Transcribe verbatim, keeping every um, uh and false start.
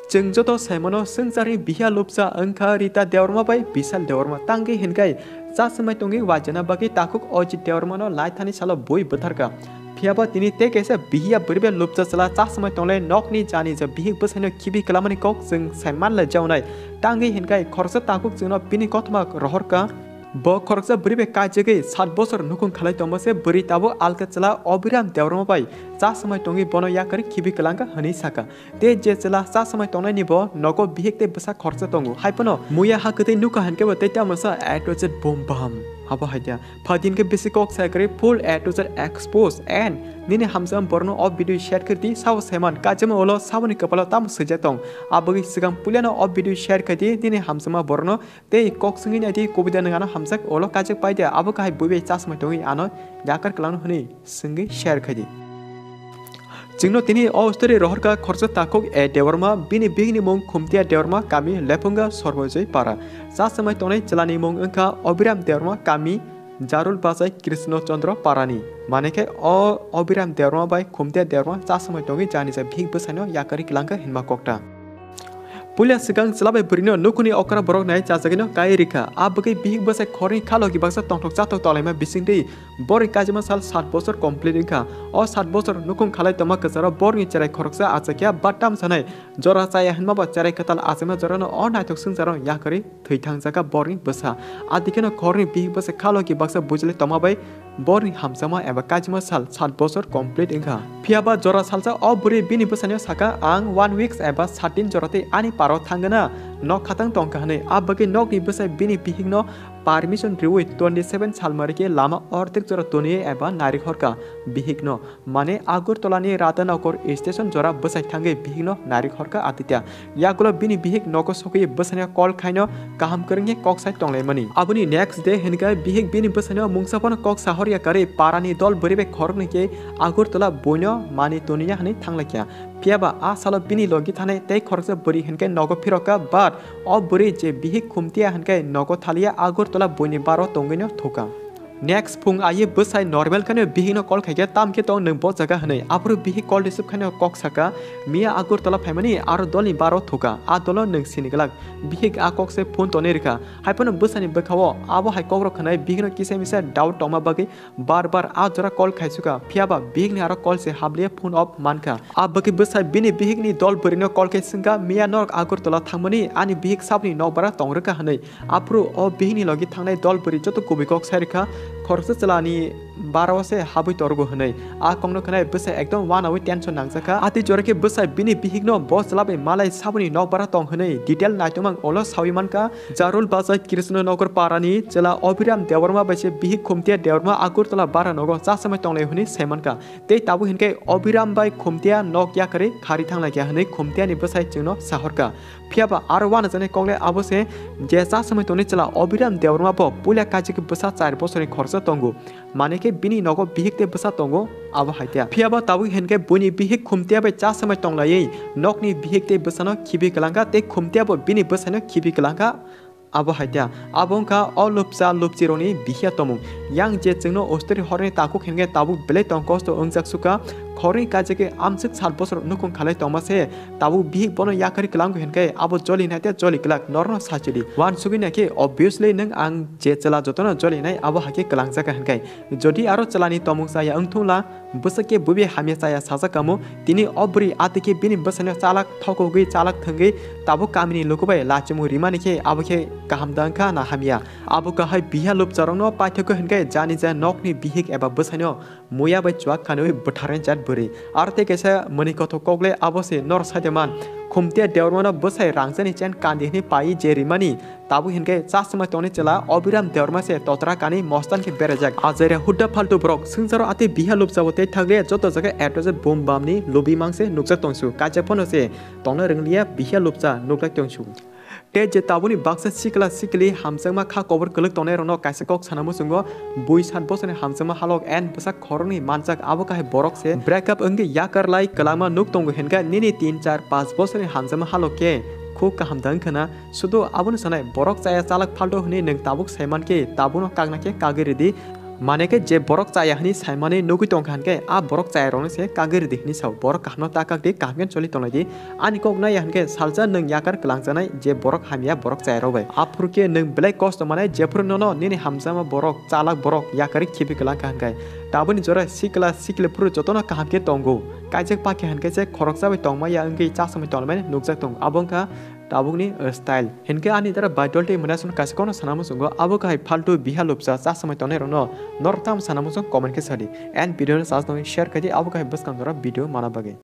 Chwng joto saimano swngcharni bihiya lupcha wngkha Rita Debbarma bai Bishal Debbarma, tangwi hinkhai chasmai tongwi wajana bagwi takhuk Ajit Debbarmano laithani salo bui bwtharkha. Phiyaba tini tei kaisa bihiya bwrwi bai lupcha chwla chasmai tonglai nokni jani ja bihik bwsaino khibi kwlamani kok chwng sai manlai jaonai. Tangwi hinkhai khoroksa takhuk chwngno bini kothoma rohorkha. Bo khoroksa bwrwi bai kaichigwi sat bosor nukhung khalai tongma se bwrwi tabuk alka chwla Abhiram Debbarma bai chasmai tongwi bono yakarwi khibi kwlangkha hwnwi sakha. Tei je chwla chasmai tongnaini bo nogo bihik tei bwsa khoroksa tongo. Haiphano muya ha kwtwi nukha hinkhe bo tei tamo sa A to Z boom bam. Abo hai dia. Phatin khe bisi kok sai kwrwi full A to Z expose and nini hamjakma borokno o video share khe di sao saiman kaijakma ulo saboni kwpalo tamo swijak tong. Aboni swkang puilano o video share khai di nini hamjakma borokno tei kok swngwi nai di kubui da nwng ano hamjak ulo kaijak pai dia abo kahai bui bai chasmai tongwi ano yakar kwlangno hwnwi swngwi share khai di. Chwngno tini o story rohorkha khoroksa takhuk A Debbarma, bini bihikni mung Khumtia Debbarma, kami Lephunga Sorbojoy Para. Chasmai tongnai chwlani mung wngkha Abhiram Debbarma, kami Jarul Bachai Krishna Chandra Parani. Manwi khe o Abhiram Debbarma bai Khumtia Debbarma chasmai tongwi jani ja bihik bwsaino yakarwi kwlangkha hinma kokta. Puila swkang chwla bai bwrwino nukhungni okra borok nai chajagwino kai rikha. A bwgwi bihik bwsai khorni khalogi baksa tongthok chathok tonglaima bisingtwi borni kaijakma sal sat bosor complete wngkha. O sat bosor nukhung khalai tongma kwcharo borni cherai khoroksa achakya battam sanai jora chaya hwnma bo cherai kwtal achakma jorano o naithok swngcharno yakarwi thwi thangjakha borni bwsa. Adikheno khorni bihik bwsai khalogi baksa bujili tongma bai borni hamjakma eba kaijakma sal sat bosor complete wngkha. Phiyaba jora salsa o bwrwi bini bwsaino sakha, "Ang one weeks eba satin jora tei ani paro thangna nok khatang tongkha," hwnwi. A bagwi nokni bwsai bini bihikno permission riwi twenty seven salmari khe lama ordek jora toniwi eba narik horkha bihikno. Mane Agartala ni Radhanagar station jora bwsai thangwi bihikno narik horkha Aditya. Yagulo bini bihik nogo sogwi bwsaino call khaino kaham kwrwngwi kok sai tonglaimani. Aboni next day hinkhe bihik bini bwsaino mungsa phano kok sahorya karwi parani dol bwrwi bai khoroknwi khe Agartala buino mani toniya hwnwi thanglaikha. Phiyaba a salo bini logi thanai tei khoroksa bwrwi hinkhe nogo phirokha, but o bwrwi je bihik Khumtia hinkhe nogo thaliya Agartala buini baro tongwino thukha. Next phung aye bwsai normal khaino bihikno call khaikhe, "Tamo khe tong nwng bo jaga?" hwnwi. Aphuru bihik call receive khaino kok sakha, "Miya Agartala phaimani aro dolni baro thukha, a dolo nwng sini glak." Bihik a kok se phone tonwi rwkha. Haiphano bwsani bwkhao abo hai kokrok khwnai bihikno kisa misa doubt tongma bagwi bar bar a jora call khaisukha. Phiyaba bihikni aro call se habliya phone off mankha. A bagwi bwsai bini bihikni dol bwrwino call khai swngkha, "Miya norok Agartala thangmani ani bihik saboni nokbara tong rwkha?" hwnwi. Aphuru o bihikni logi thangnai dol bwrwi joto kubui kok sai rwkha, khoroksa chwlani barao se habwi torgo hwnwi. A kokno khwnai bwsai ekdom wanaui tension nangjakha. Atwi jora khe bwsai bini bihikno bo chwla bai malai saboni nokbara tong hwnwi detail naitongmang ulo saui mankha. Jarul Bachai Krishna Nagar parani chwla Abhiram Debbarma bai se bihik Khumtia Debbarma Agartala bara nogo chasmai tonglai hwnwi sai mankha. Tei tabuk hinkhe Abhiram bai Khumtia nok yakarwi khari thanglaikha hwnwi Khumtiani bwsai chwngno sahorkha. Phiyaba aro wanajaknai kokle abo se je chasmai tongni chwla Abhiram Debbarma bo puila kaijak bwsa char bosorni khoroksa tongo. Mane khe bini nogo bihik tei bwsa tongo, abo hai tei. Phiyaba tabuk hinkhe buini bihik Khumtia bai chasmai tonglaiwi nokni bihik tei bwsano khibi kwlangkha tei Khumtia bo bini bwsaino khibi kwlangkha. Abo hai tei, abo wngkha o lupcha lupchirokni bihiya tomung. Yang je chwngno ostri horni takhuk hinkhe tabuk belai tong kosto wngjak sukha. Khorni kajagwi amswk sat bosor nukhung khalai tongma se tabuk bihik bono yakarwi kwlango hinkhe abo joli nai tei joli kwlak norno sachidi. Uansugwi naikhe obviously nwng ang je chwla jotono joli nai abo hai khe kwlangjak hinkhe. Jodi aro chwlani tomung chaya wngthungla, bwswk khe buibai hamya chaya sajak kamo, tini o bwrwi atwi khe bini bwsaino chalak thokogwi chalak thwngwi tabuk kamini lukubai lachimung rimani khe abo khe kaham da wngkha na hamya? Abo kahai bihiya lupcharokno paithakgo hinkhe jani ja nokni bihik eba bwsaino muya bai chuak khanwi bwtharnai jat bwrwi. Aro tei kaisa mwnwi kothok kokle abo se nor saide man. Khumtia Debbarmano bwsai rangchakni chen kandi hwnwi paiwi je rimani, tabuk hinkhe chasmai tongni chwla Abhiram Debbarma se totra kani mostan khe berajak. Ajaira hudda phaltu borok swngcharo atwi bihiya lupchabo tei thanglia joto jaga A to Z boom bamni lubi mang se nukjak tongsu. Kaijak phano se tongna rwnglia bihiya lupcha nuklai tongsu. Tei je tabukni baksa sikla sikli hamjakma kha kobor kwlwk tongnairokno kaisa kok sana muchungo, bui sat bosorni hamjakma halok and bwsak khoroknwi manjak abo kahai borok se break up wngwi yakar lai kwlangma nuk tongo hinkhe nini tin char panch bosorni hamjakma halok khe khuk kaham da wngkha na? Sudu abono sanai borok chaya chalak phalto hwnwi nwng tabuk saiman khe tabukno kakna khe kagwi rwdi. Mane khe je borok chaya hwnwi saimani nugwi tongkha hwnkhe a borok chayarokno se kagwi rwdi hwnwi sao. Borok kahamno ta kakdi, kaham khe choli tonglai di. Ani kok naiya hwnkhe salsa nwng yakar kwlangjaknai, je borok hamya borok chayarok bai. Aphuru khe nwng belai kosto manai, jephuru nono nini hamjakma borok, chalak borok yakarwi khibi kwlangkha hwnkhe. Tabukni jora sikla sikli phuru jotono kaham khe tongo. Kaijak pakhe hwnkhe se khoroksa bai tongmaya wngwi chasongwi tonglaimani nukjak tongo. Abo wngkha tabukni, uh, style. Hinkhe ani dara baidol tei mwnasong kaisa kokno sana muchungo, abo kahai faltu biha lupsa chasongwi tongnairokno norok tamo sana muchung comment khe sadi. And video no chasongwi share khaidi, abo kahai bwskang jora video mana bagwi.